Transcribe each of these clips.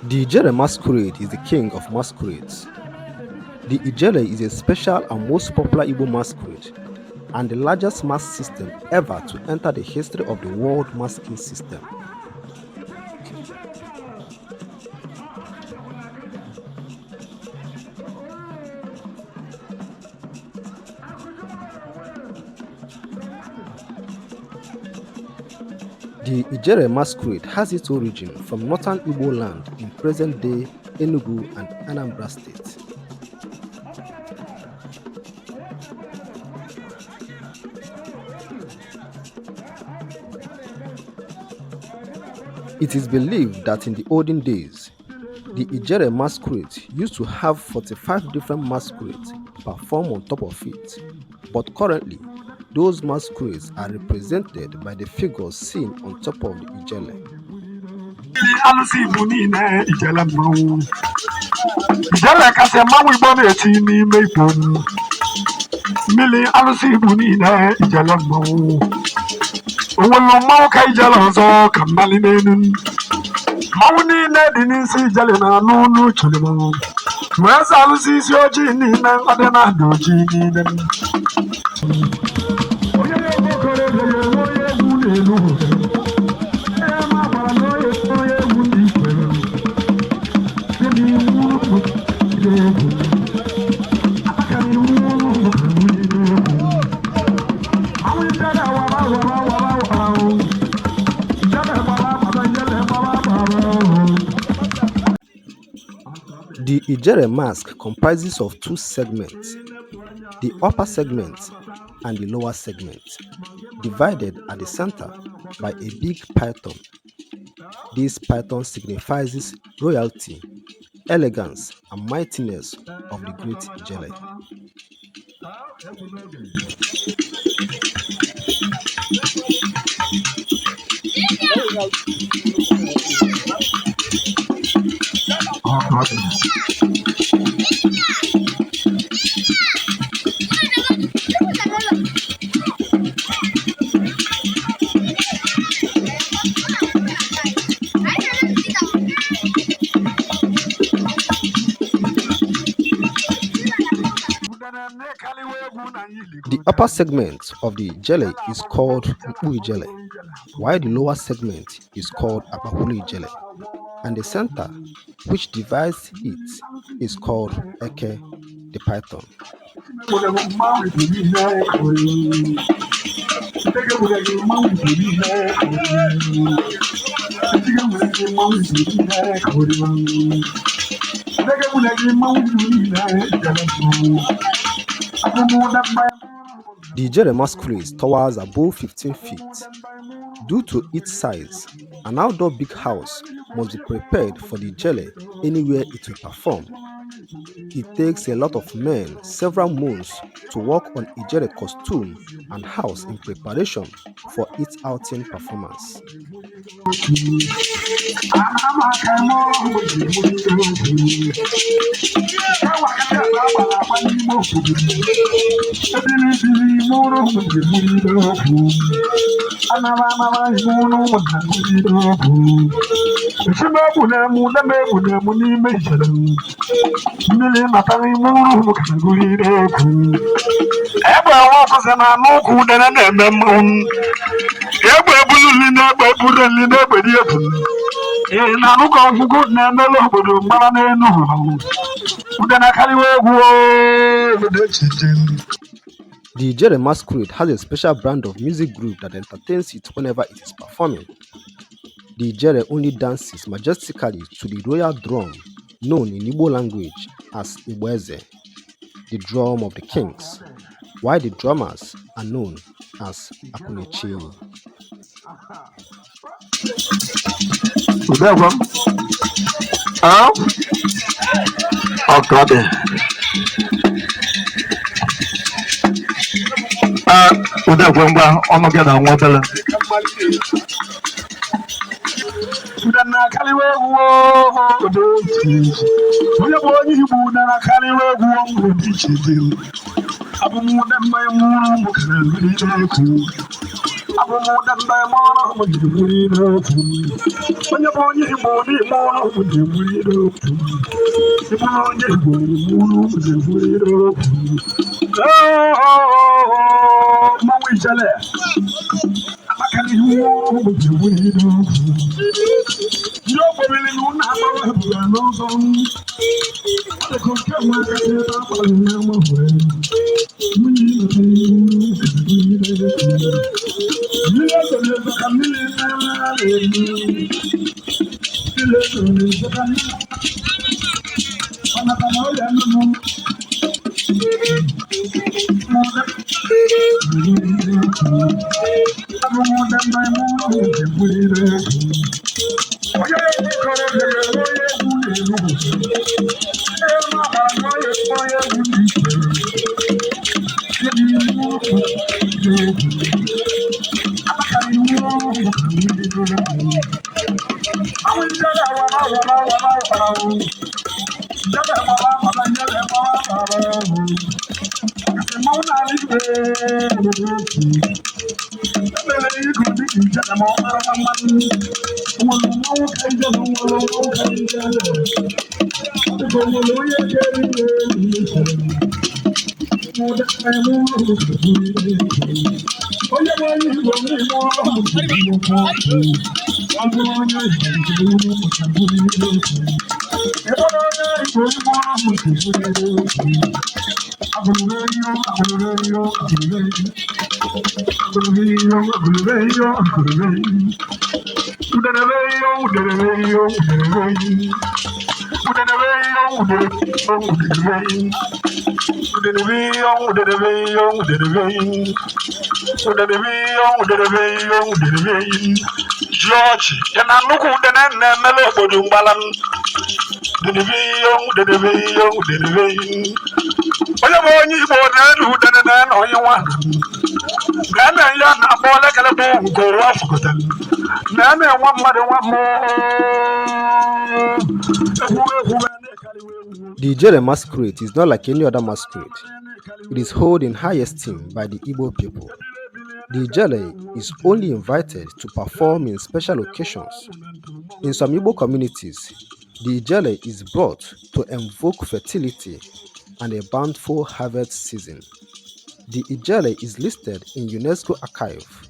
The Ijele masquerade is the king of masquerades. The Ijele is a special and most popular Igbo masquerade and the largest mask system ever to enter the history of the world masking system. The Ijele masquerade has its origin from northern Igbo land in present-day Enugu and Anambra State. It is believed that in the olden days, the Ijele masquerade used to have 45 different masquerades perform on top of it, but currently, those masquerades are represented by the figures seen on top of the Ijele. Alụsị Igbo niile, ijele mmanwụ, ijele kasị mmanwụ Igbo na-eti n'ime Igbo mmiri. Alụsị Igbo niile, ijele mmanwụ, onwelu mmanwụ ka ijele ọzọ ka mmali n'elu mmanwụ niile dị n'isi ijele na-anụ n'uche mmanwụ wee eze alụsị isi ojii niile ọdịnala ojii niile onye na-egwu okorobịa ya enwe onye egwu na-elu ee ma gbara na onye onye egwu ndị ikwere ndị iwu egwu akara iwu egwu àwọn ijele wara wara wara wara o ijele gbara gbara ijele gbara gbara o. The Ijele mask comprises of two segments, the upper segment and the lower segment, divided at the center by a big python. This python signifies royalty, elegance and mightiness of the great Ijele. The upper segment of the Ijele is called Mkpu Ijele, while the lower segment is called Akpakwulu Ijele, and the center, which divides it, is called Eke, the python. The Ijele masquerade towers above 15 feet. Due to its size, an outdoor big house must be prepared for the Ijele anywhere it will perform. It takes a lot of men several months to work on Ijele costume and house in preparation for its outing performance. Mmiri natara ime ụlọ ka gụrịrị egwu egbe nwa ọkụzi na anụ ụkwụ udene na-eme mmanwụ egbe ebululi na egbe ebureli na egbe dị egwu ee na anụ ka ọgwụgwụ na-emelu obodo mgbara n'elu udene karịwa egwu obodo echiche. The Ijele masquerade has a special brand of music group that entertains it whenever it is performing. The Ijele only dances majestically to the royal drum known in Igbo language as Igba Eze, the drum of the kings, while the drummers are known as Akunechenyi. Udegwa ọkọdị Udegwa ngwa ọnụ gị na nwa obere udene akarịwa egwu obodo onye bụ onye Igbo udene akarịwa egwu obodo iche dị abụ m ude mmanya mụrụ ụmụ kara ekwu. Abụmụdembe mụrụ m ji buru n'otu. Onye bụ onye Igbo n'ime ụlọ m ji buru n'otu. Ịbụrụ onye Igbo n'ime ụlọ m ji buru n'otu. Mmanwụ Ijele amaka n'ihu m ji buru n'otu. Ndị ogbobili na ụlọ agbawa ebube n'ụzọ. Ọ dịka oke nwe aka n'ebe agbalị n'ama hụrụ. Mmiri nọta n'ihu mmiri ezoro ezo ka mmiri na-elu. Mmiri ezoro ezo ka mmiri ọ nata na ọrịa nnụnụ. Jọọchị ya na nnukwu udene na-emele obodo mgbala onye bụ onye Igbo na-elu udene na onye nwa na ya na-akpọ elekere bụ nke ụwa fụkọtara na na-enwe mmadụ nwa mmụọ egwu egwu. The Ijele masquerade is not like any other masquerade. It is held in high esteem by the Igbo people. The Ijele is only invited to perform in special occasions. In some Igbo communities, the Ijele is brought to invoke fertility and a bountiful harvest season. The Ijele is listed in UNESCO archive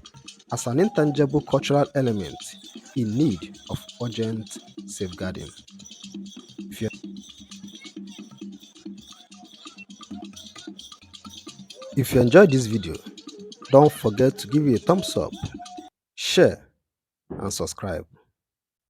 as an intangible cultural element in need of urgent safeguarding. If you enjoyed this video, don't forget to give it a thumbs up, share, and subscribe.